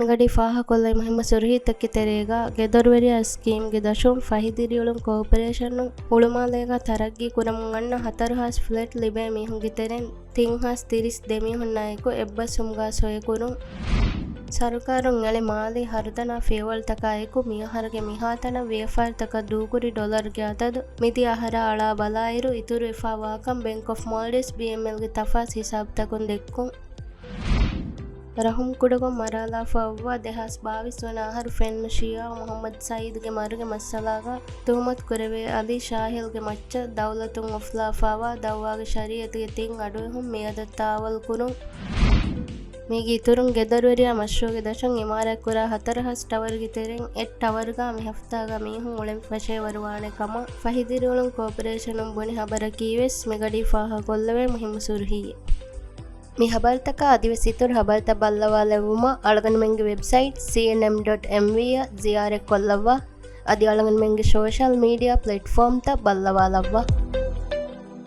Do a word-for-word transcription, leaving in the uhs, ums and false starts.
މިގަޑީ ފާހަގަކޮށްލައި މުހިއްމު ސުރުހީތަކެއް ތެރޭގަ، ގެދޮރުވެރިޔާ ސްކީމްގެ ދަށުން ފަހި ދިރިއުޅުން ކޯޕަރޭޝަނުން ހުޅުމާލޭގަ ތަރައްގީ ކުރަމުން އަންނަ ހަތަރު ހާސް ފްލެޓް ލިބޭ މީހުންގެ ތެރެއިން ތިން ހާސް ތިރީސް ދެ މީހުންނާއެކު އެއްބަސްވުމުގަ ސޮއެކުރުން. ސަރުކާރުން އެޅި މާލީ ހަރުދަނާ ފިޔަވަޅުތަކާއެކު މިއަހަރުގެ މިހާތަނަށް ވިޔަފާރިތަކަށް ދޫކުރި ޑޮލަރުގެ އަދަދު މިދިޔަ އަހަރާ އަޅާ ބަލާއިރު، އިތުރުވެފާވާކަން ބޭންކް އޮފް މޯލްޑިވްސް، ބީއެމްއެލްގެ ތަފާސް ހިސާބުތަކުން ދެއްކުން. ރަހުމް ކުޑަކޮށް މަރާލާފައިވާ ދެހާސް ބާވީސް ވަނަ އަހަރު ފެންނަ ޝިޔާ މުހައްމަދު ސައީދުގެ މަރުގެ މައްސަލާގަ ތުހުމަތު ކުރެވޭ އަލީ ޝާހިލްގެ މައްޗަށް ދައުލަތުން އޮފްލާފައިވާ ދައުވާގެ ޝަރީއަތުގެ ތިން އަޑުއެހުން މިއަދަށް ތާވަލް ކުރުން. މީގެ އިތުރުން ގެދޮރުވެރިޔާ މަޝްރޫއުގެ ދަށުން އިމާރާތްކުރާ ހަތަރު ހާސް ޓަވަރުގެ ތެރެއިން އެއް ޓަވަރުގަ މި ހަފްތާގަ މީހުން އުޅެން ފަށޭވަރުވާނެ ކަމަށް ފަހި ދިރިއުޅުން ކޯޕަރޭޝަނުން ބުނި ހަބަރަކީވެސް މިގަޑީ ފާހަގަކޮށްލެވޭ މުހިއްމު ސުރުހީއެއް. މި ހަބަރުތަކާ އަދިވެސް އިތުރު ހަބަރުތައް ބައްލަވާލެއްވުމަށް އަޅުގަނޑުމެންގެ ވެބްސައިޓް ސީއެންއެމް ޑޮޓް އެމްވީ އަށް ޒިޔާރަތްކޮށްލައްވާ. އަދި އަޅުގަނޑުމެންގެ ސޯޝަލް މީޑިއާ ޕްލެޓްފޯމްތައް ބައްލަވާލައްވާ.